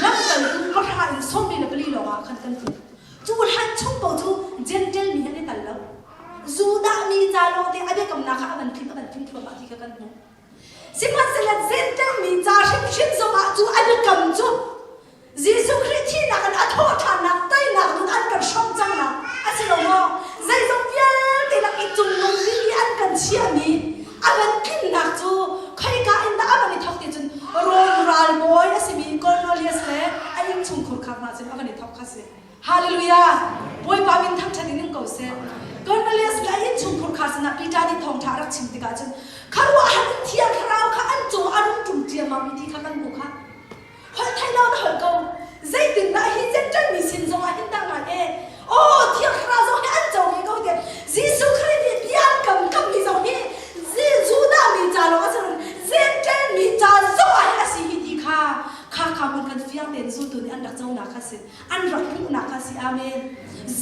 Speaker 1: lamkaltu pahra in 14 lawngah khan kan tling. Cu hlan chung paoh cu Gentel mi an i tal lo. Judah mi ca lawngte a biakamnak kha a van tling a van tling thluahmah ti kha kan hmuh. Sihmanhsehlaw Gentel mi ca hrimhrim zongah cu a biakam cu Jesuh Khrih thihnak in a thawhṭhannak teinak nun an kan hrawmh cangnak a si lo maw? Zeizong vialte lak i cungnung bik i an kan chiahmi a van tlinnak cu khoika in dah a van i thawk ti cun Rom ralbawi a simi Cornelius le a innchungkhur kha hna cun a van i thawk kha si. Hallelujah! Bawipa min thangṭhat in um ko seh. Cornelius le a innchungkhur kha sinah Peter nih thawngṭha a rak chim tikah cun khuaruahhar in Thiang Thlarau kha an cung a rung ṭum ṭiammam i ti kha kan hmuh kha. Holh thei lo na holh ko. Zeitindah hi Jentail mi sin zongah hin dah ngai e? Aw, Thiang Thlarau zong hi an co ve ko tiah Jesuh Khrih nih bia an kam kammi zong hi Judah mi ca lawng a si lo, Jentail mi ca zong ah hin a si hi ti kha kha kha hmun khan fiang tein zultu nih an rak conak kha si. An rak hmuhnak kha si. Amen.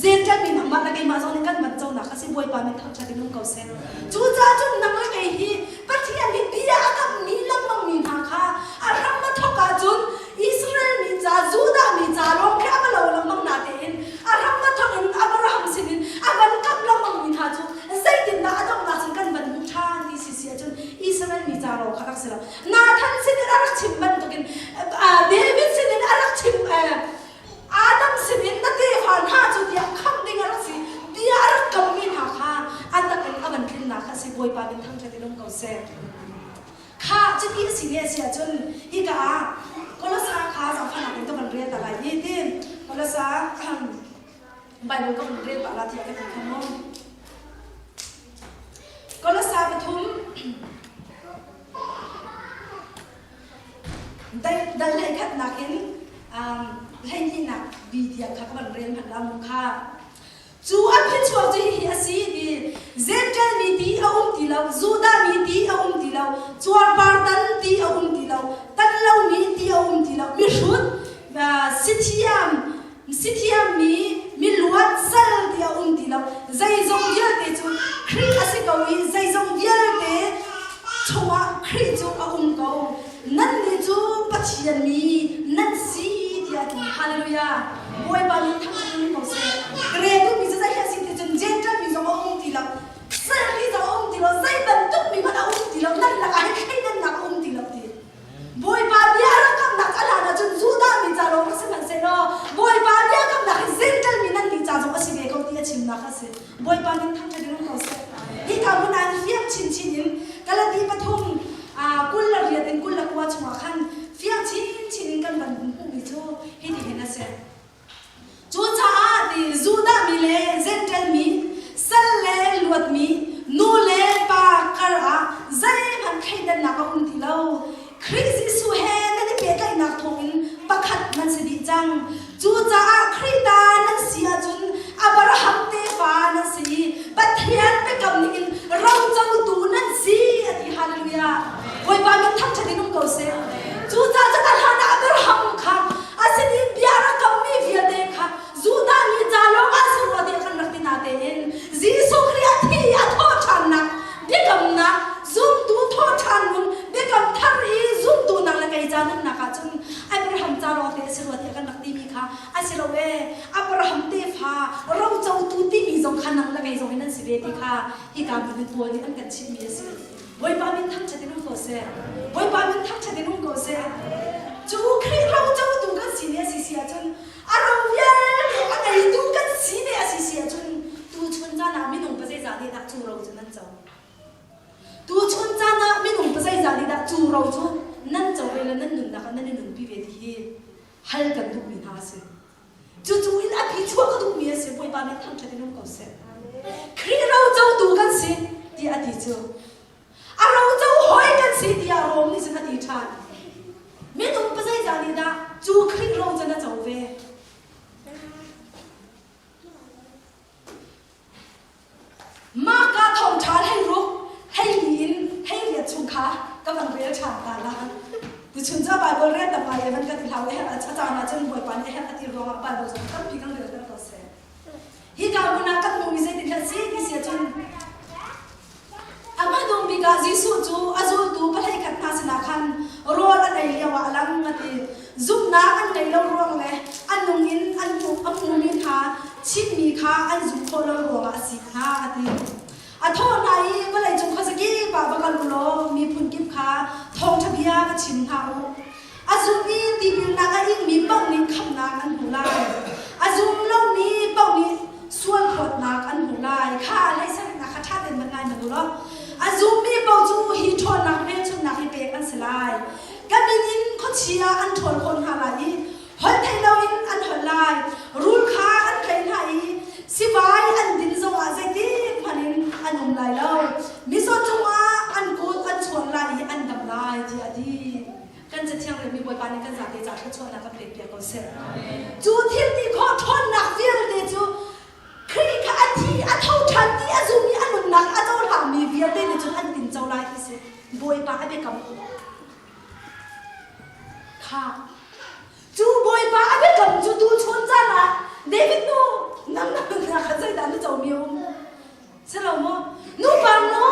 Speaker 1: Jentail mi nangmah le keimah zong nih kan van conak kha si. Bawipa min thangṭhat in um ko seh. Cucaah cun nang le kei hi Pathian nih bia a kamhmi lengmang mi hna kha a hram a thawk ahcun Israel mi ca, Judah mi ca lawng khi a va lo lengmang natein a hram a thawk in Abraham sinin a van kamh lengmang mi hna cu zeitindah a donghnak cun kan. rak si lo. Nathan sinin a rak chim bantukin David sinin a rak chim Adam sinin na tefa hna cu tiah khamh ding a rak si. Bia a rak kammi hna kha a tak in a van tlinnak kha a si. Bawipa min thangṭhat in um ko seh. Kha cuti a si ne a si ahcun hika ah Kolosa kha zaangfahnak in ka van rel ta lai hi tin Kolosa Bible ka van rel pah la tiah ka ti kha mu. Kolosa pathum dal hlei khatnak in hleihnihnak bi tiang kha ka van rel hmanh la mu kha. Cu a phichuak cu hihi a si ti Jentail mi ti a um ti lo, Judah mi ti a um ti lo, cuarpar tan ti a um ti lo, tan lomi ti a um ti lo, mihrut, sithiam, sithiam mi, miluat, sal ti a um ti lo. Zeizong vialte cu Khrih a si ko i zeizong vialte chungah Khrih cu a um ko. Nannih cu Pathian mi nan si tiah a ti. Hallelujah! Bawipa nih thangṭhat in ko seh. Ka rel duhmi cu zei hi a si ti cun Jentail mi zong a um ti lo, sal mi zong a um ti lo, zei bantuk mi hmanh a um ti lo, nan lakah hin thleidannak a um ti lo ti. Bawipa bia a rak kamnak a hlan ahcun Judah mi ca lawng rak si hmanhsehlaw Bawipa bia kamnak hi Jentail mi nan nih ca zong a si ve ko ti a chimnak a si. Bawipa nih thangṭhat in um ko seh. Hika hmun ah fiang chinchin in Galati pathum 28 in 29 chungah khan fiang chinchin in kan van hmuhmi cu hitihin a si. Cucaah ti Judah mi le Jentail mi, sal le luatmi, nu le pa kar ah zeihmanh thleidannak a um ti lo. Khrih Jesuh he nan i pehtlaihnak thawngin pakhat nan si dih cang. Cucaah Khrih ta nan si ahcun Abraham tefa nan si i Pathian biakam ningin rocotu nan si a ti. Hallelujah. Bawipa min thangṭhat in um ko seh. Cucaah cun a hlan ah Abraham kha a sinin bia rak kammi vialte kha Judah mi ca lawng ah si rua tiah kan rak ti natein Jesuh Khrih a thi i a thawhṭhannak biakamnak zumtu thawhṭhan nun biakam thar i zumtu nang le kei ca nunnak ah cun Abraham ca lawng te a si rua tiah kan rak timi kha a si lo ee Abraham tefa rocotu timi zong kha nang le kei zong in an si ve ti kha hika hmun in Paul nih an kan chimhmi a si. Bawipa min thangṭhat in um ko seh. Bawipa min thangṭhat in um ko seh. Cu Khrih rocotu kan si ne a si si ahcun a ro vialte a ngeitu kan si ne a si si ahcun tuchun caan ah minung pa zeizah nih dah cu ro cu nan co? Tuchun caan ah minung pa zeizah nih dah cu ro cu nan co ve le nan nunnak ah nan i nunpi ve ti hi hal kan duhmi hna a si. Cucu in a phi chuah ka duhmi a si. Bawipa nih thangṭhat in um ko seh. Khrih ro cotu kan si tiah a ti cu. A ro co hawi kan si tiah Rom nih cun a ti ṭhan. Minung pa zeizah nih dah cu Khrih ro cu na co ve? Mahka thawngṭha hlei ruk hleili in 18 chung kha ka van rel ṭhan ta la. Tuchun cu Baibal rel tam ngai van kan i hlau i herh a caan ah cun Bawipa nih a herh a ti ruangah Baibal zong tampi kan relter ko seh. Hika hmun ah kan hmuhmi zeitin dah si ti si ahcun A hmanung bik ah Jesuh cu a zultu pahleikhat hna sinah khan rawl an ei lioah a lang a ti. Zumhnak an ngeih lo ruang le a nung in an hmuh a hmumi hna chimmi kha an zumh khawh lo ruangah a si hnga a ti. A thawh hna i vawleicung khuazakip ah va kal u law miphun kip kha thawngṭha bia va chim hna u. A zum i tipilnak a ingmi paoh nih khamhnak an hmu lai. A zum lomi paoh nih sual phawtnak an hmu lai. Kha leisernak kha ṭha tein van ngai hmanh u law. A zummi paoh cu hi ṭhawnnak hmelchunhnak hi pek an si lai. Ka min in khuachia an ṭhawl khawh hna lai i holh theih loin an holh lai. Rul kha an tlaih hna i sivai an din zongah zeitik hmanh in an um lai lo. Mizaw cungah an kut an chuan lai i an dam lai, tiah a ti. Kan cathiang relmi Bawipa nih kan zate ca thluachuahnak kan pekpiak ko seh. Cu thil ti khawh ṭhawnnak vialte cu Khrih kha a thi a tho ṭhan ti a zum i a nunnak a cohlangmi vialte nih cun an tinco lai ti si. Bawipa a biakam kha cu Bawipa a biakam cu tuchun caan ah David nu nang na nunnak kha zeidah na comi a um? Si lo maw? Nupa nu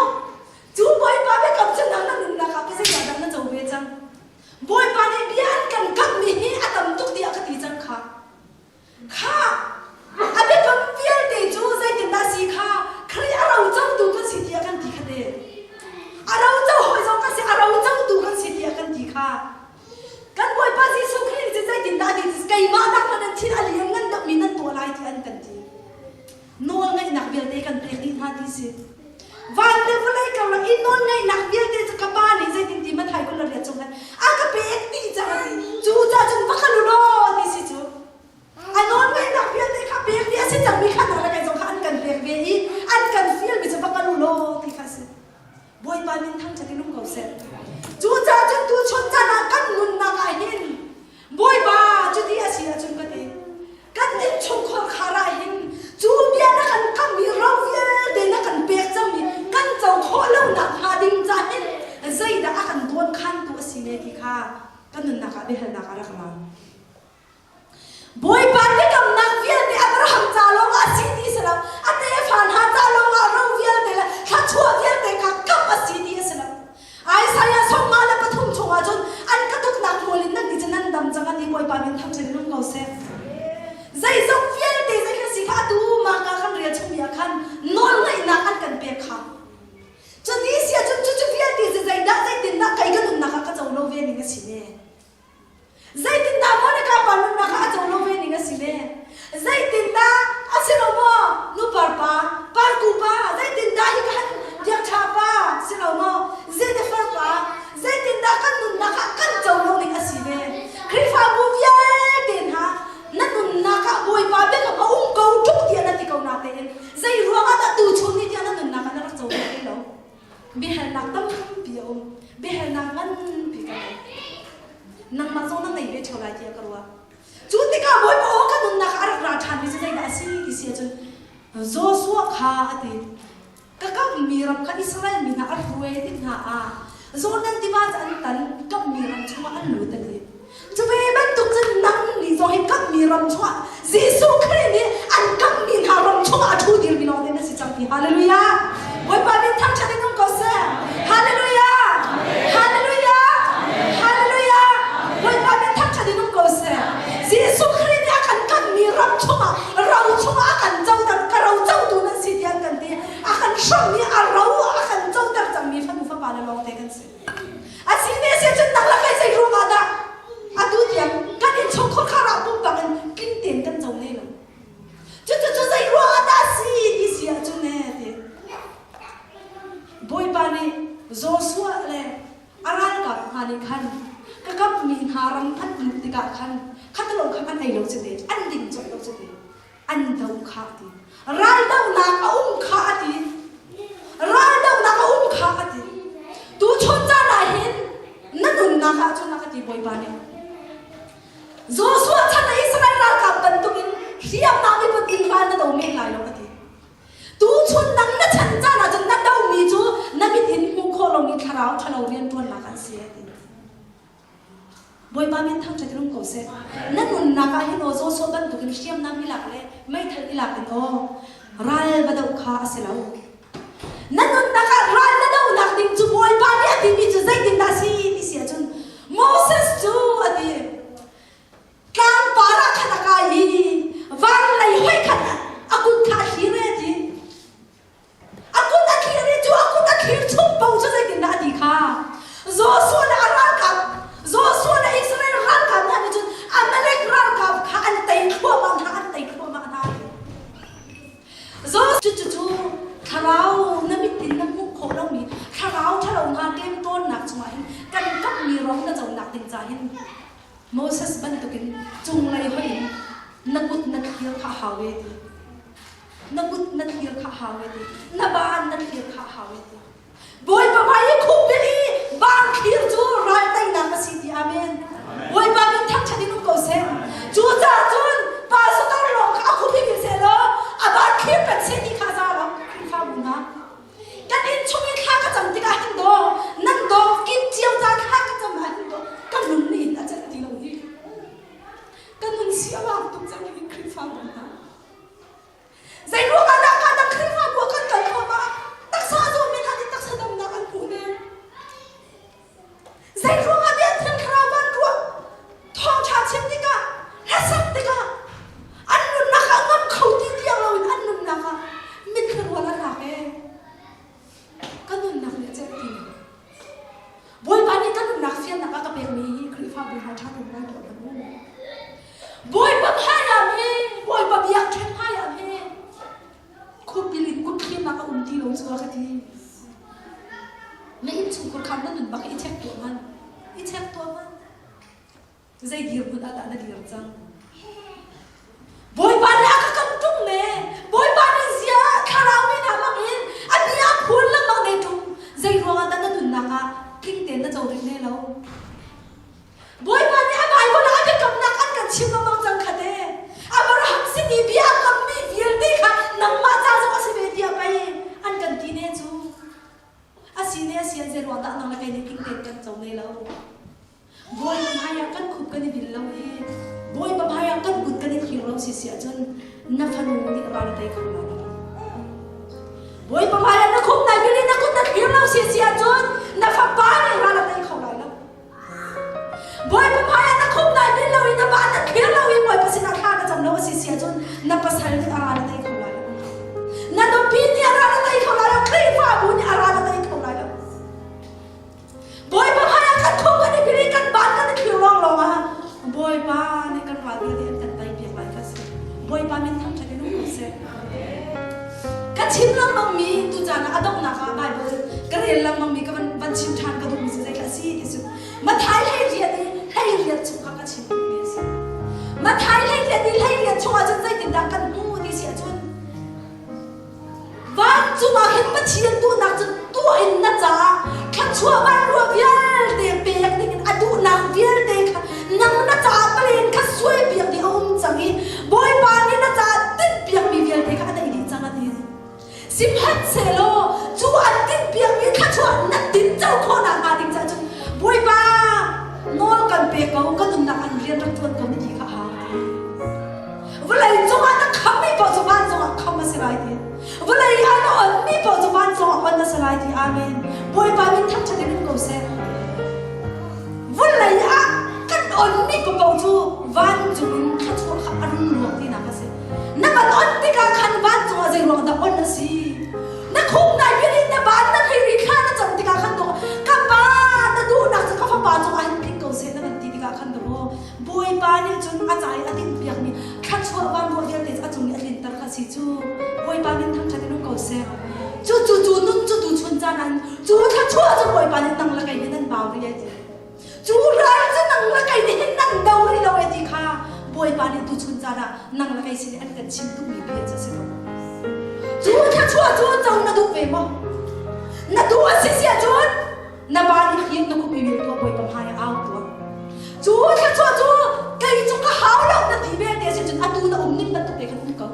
Speaker 1: Cu Bawipa biakam cu nang na nunnak ah zeidah dah na co ve cang? Bawipa nih bia an kan kamhmi hi a tam tuk tiah ka ti cang kha. Kha a biakam vialte cu zeitindah si kha Khrih a ro cotu kan si tiah kan ti kha te. A ro co hawi zong kan si, a ro cotu kan. Bawipa min thangṭhat in um ko seh. Cucaah cun tuchun caan ah kan nunnak ah hin Bawipa cuti a si ahcun ka ti. Kan innchungkhar khar ah hin cu bia na kan kammi ro vialte na kan pek cangmi kan co khawh lonak hnga ding ca hin zeidah a kan dawnkhantu a si ne ti kha kan nunnak ah biahalnak a rak ra. Bawipa biakamnak vialte Abraham ca lawngah a si ti si lo, a tefa hna ca lawngah ro vialte le thluachuah vialte kha kamh a si ti a si lo. Isaiah 53 chungah cun an ka tuknak hmual in nan nih cu nan dam cang a ti Bawipa min thangṭhat in um ko seh. Zeizong vialte zei khan si kha atu mah ka kan rel chungmi ah khan nawlngaihnak an kan pek kha. Cuti si ahcun cucu vialte cu zeidah zeitindah kei ka nunnak ah ka co lo ve ning a si ne. Zeitindah Monica pa nunnak ah a co lo ve ning a si le? Zeitindah a si lo maw? Nupar pa, parku pa, zeitindah hi kan biakṭha pa si lo maw? Jennifer pa, zeitindah kan nunnak ah kan co lo ning a si ve? Khrihfabu vialte hna na nunnak ah Bawipa biakam a um ko ṭung tiah na ti ko natein zei ruangah dah tuchun ni tiah na nunnak ah na rak co ve lo? Biahalnak tampi a um. Biahalnak nganpi ka ngei. Nangmah zong na ngei ve ṭheo lai tiah ka ruah. Cu tikah Bawipa aw ka nunnak ah a rak ra ṭhanmi cu zeidah a si ti si ahcun Joshua kha a ti. Ka kamhmi ram kha Israel mi hna a hruai tik hna ah Jordan tiva cu an tan kamhmi ram chungah an lut a ti. Cu ve bantuk cun nang nih zong hi kamhmi ram chungah Jesuh Khrih nih an kamhmi hna ram chungah a ṭhu dirmi lawng te na si cang ti. Hallelujah! Bawipa min thangṭhat in um ko seh. Hallelujah! Hallelujah! Hallelujah! Bawipa min thangṭhat in um ko seh. Jesuh Khrih nih a kan kamhmi ram chungah ro chungah a kan coter ka ro cotu nan si tiah an kan ti. A kan hrammi a ro a kan coter cangmi fanu fapa le lawng te kan si. A si ne si cun nang le kei zei ruangah dah atu tiang kan innchungkhar khar ah pumpak in tling tein kan co ne lo. Cucu cu zei ruangah dah si ti si ahcun ne ti. Bawipa nih Joshua le a ralkap hna nih khan ka kammi hna ram an luh tikah khan khatalo kha an ei lo cite an ding colh lo cite an do kha a ti. Raldohnak a um kha a ti. Raldohnak a um kha a ti. Tuchun caan ah hin na nunnak ah cun a ka ti Bawipa nih. Joshua chan ah Israel ralkap bantukin hriamnam i put in ral na do men lai lo a ti. Tuchun nang na chan caan ah cun na domi cu na mit in hmuh khawh lomi thlarau ṭhalo rianṭuannak an si a ti. Bawipa min thangṭhat in um ko seh. Na nunnak ah hin aw Joshua bantukin hriamnam i lak le meithal i lak in aw ral va doh kha a si lo. Na nunnak ah ral na dohnak ding cu Bawipa nih a timi cu zeitindah a si ti si ahcun Moses cu a ti tlangpar ah khan a kai i van lei hoi khan a kut kha a thlir e a ti. A kut a thlir i cu a kut a thlir chung paoh cu zeitindah a ti kha? Joshua le a ralkap Joshua le Israel ralkap hna nih cun Amalek ralkap kha an tei thluahmah hna an tei thluahmah hna. Joshua cu thlarau na mit in na hmuh khawh lomi thlarau ṭhalo hna ṭemṭawnnak chungah hin kan kamhmi ro na conak ding ca hin Moses bantukin cunglei hoih in na kut na thlir kha a hau ve ti. Na kut na thlir kha hau e ti. Na baan na thlir kha hau e ti. Bawipa hmai i khuk i baan thlir cu ral teinak a si ti. Amen. Bawipa min thangṭhat in um ko seh. Cucaah cun pastor lawng kha a khup i seh law a baan thlir peng seh ti kha za lo Khrihfabu hna. Kan inn chung i thla ka cam tikah hin daw nan daw kin cio ca thla ka cam ah hin daw ka nun nih hin a celh ti lo hi. Ka nun si a vang tuk cang hi Khrihfabu hna. Zeiruang ah dah ka dang Khrihfabu ah kan kal thluahmah? Taksa a zawmi hna nih taksa damnak an hmuh men. Zeiruang ah tiah Thiang Thlarau van ruah thawngṭha chim tikah hlasak tikah an nunnak ah ngam kho ti tiang loin an nunnak ah mitthli rual a tlak ee. Ka nunnak nih a celh ti lo. Bawipa nih ka nunnak fiannak a ka pekmi hi Khrihfabu hna ṭha tein ngai tuah hmanh u. Bawipa hmaiah he, Bawipa biakṭheng hmaiah he, khupil in kutthlinak a um ti lo cu a ka ti. Na innchungkhar khan na nun bak i check tuah hmanh. I check tuah hmanh. Zei dirhmun ah dah na dir cang? Bawipa nih a ka kam ṭung ne. Bawipa nih zia thlarau mi hna hmang in a bia phun lengmang ne ṭung. Zei ruangah dah na nun? si ne a si ah zei ruang dah nang le kei nih tling tein kan co ne lo? Bawipa hmaiah kan khup kan i bil lo i Bawipa hmaiah kan kut kan i thlir lo si si ahcun na fanu nih ral a tei kho lai lo. Bawipa hmaiah na khup nai bil i na kut na thlir lo si si ahcun na fapa nih ral a tei kho lai lo. Bawipa hmaiah na khup nai bil lo i na pa na thlir lo i Bawipa sinah thla na cam lo a si si ahcun na pasal nih a ral a tei kho lai lo. Na nupi nih a ral a tei kho lai lo. Khrihfabu nih a ral a tei kho lai lo. Bawipa hmaiah kan khup kan i bil i kan ban kan i thlir lawnglawng ah Bawipa nih kan ral vialte an kan tei piak lai kha a si. Bawipa min thangṭhat in um seh. Ka chim lengmangmi tucaan ah a donghnak ah Baibal ka rel lengmangmi ka van, van chim ṭhan ka duhmi cu zeidah a si ti cu Mathai hlei riat i hlei riat chung kha ka chim duhmi a si. Mathai hlei riat i hlei riat chungah cun zeitindah kan hmu ti si ahcun Vancung ah hin Pathian duhnak cu tuah in na caah thluachuah vanrua vialte pek dingin a duhnak vialte kha nang na caah palen kha suaipiak ding a um cang i Bawipa nih na caah tinhpiakmi vialte kha a neih dih cang a ti. Sihmanhsehlaw cu an tinhpiakmi thluachuah na tinco khawhnak hnga ding caah cun Bawipa nawl kan pe ko ka nunnak an rian rak ṭuan ko na ti kha a hau ti. Vawlei cungah na khammi paoh cu vancung ah kham a si lai ti. Vawlei ah na onmi paoh cu vancung ah on a si lai ti. Amen. Bawipa min thangṭhat in um ko seh. Vawlei ah kan onmi paoh cu vancung in thluachuah kha a rung luang tinak a si. Na van on tikah khan vancung ah zei ruang dah on a si? Na khuk nai bil in na van na thei ri thla na cam tikah khan dawh ka pa na duhnak cu ka fapa cungah hin tling ko seh na van ti tikah khan dawh Bawipa nih cun a ca i a tinhpiakmi thluachuah vanruah vialte cu a cung i a tlinter kha a si cu. Bawipa min thangṭhat in um ko seh. Cu cu cu nun cu tuchun caan ah cu thluachuah cu Bawipa nih nang le kei nih nan bau rih ai ti. Cu ral cu nang le kei nih hin nan do rih lo ai ti kha Bawipa nih tuchun caan ah nang le kei sin i an kan chim duhmi bia cu a si ko. Cu thluachuah cu co na duh ve maw? Na duh a si si ahcun na pa nih hin na khupi vel tuah bawipa hmai ah au tuah cu thluachuah cu kei cu ka hau lo na ti vialte si cun atu na um ning bantuk te khan um ko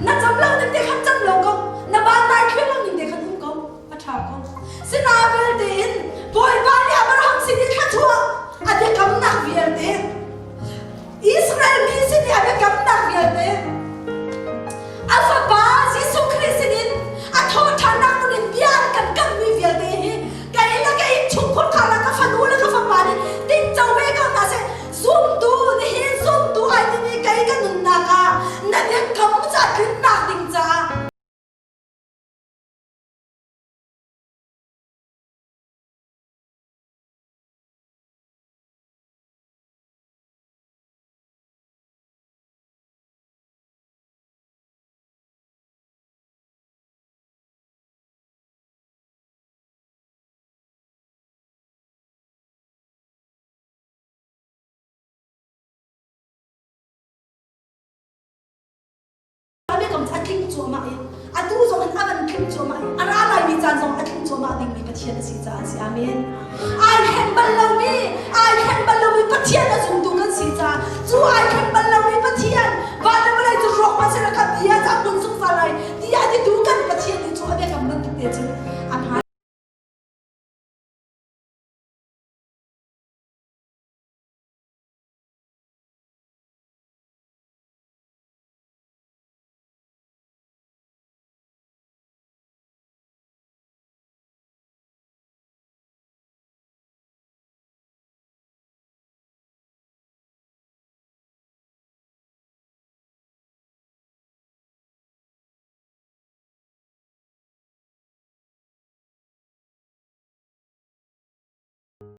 Speaker 1: na cam lo ning te khan cam lo ko na ban nai thlir lo ning te khan um ko a ṭha ko sina vialte in bawipa nih Abraham sin i thluachuah a biakamnak vialte Israel mi sin i a biakamnak vialte a fapa Jesuh Khrih sinin a thawhṭhannak nun in bia an kan kamhmi vialte hi kei le ka innchungkhur kha le ka fanu le ka fapa nih tinco ve ko hna seh zumtu nihin zumtu ai timi kei ka nunnak ah na biakam ca tlinnak ding caah Biakam cu a tling cuahmah i atu zong in a van tling cuahmah i a ra laimi caan zong a tling cuahmah dingmi Pathian a si caah a si. Amen. Ai thleng bal lomi, ai thleng bal lomi Pathian a zumtu kan si caah cu ai thleng bal lo.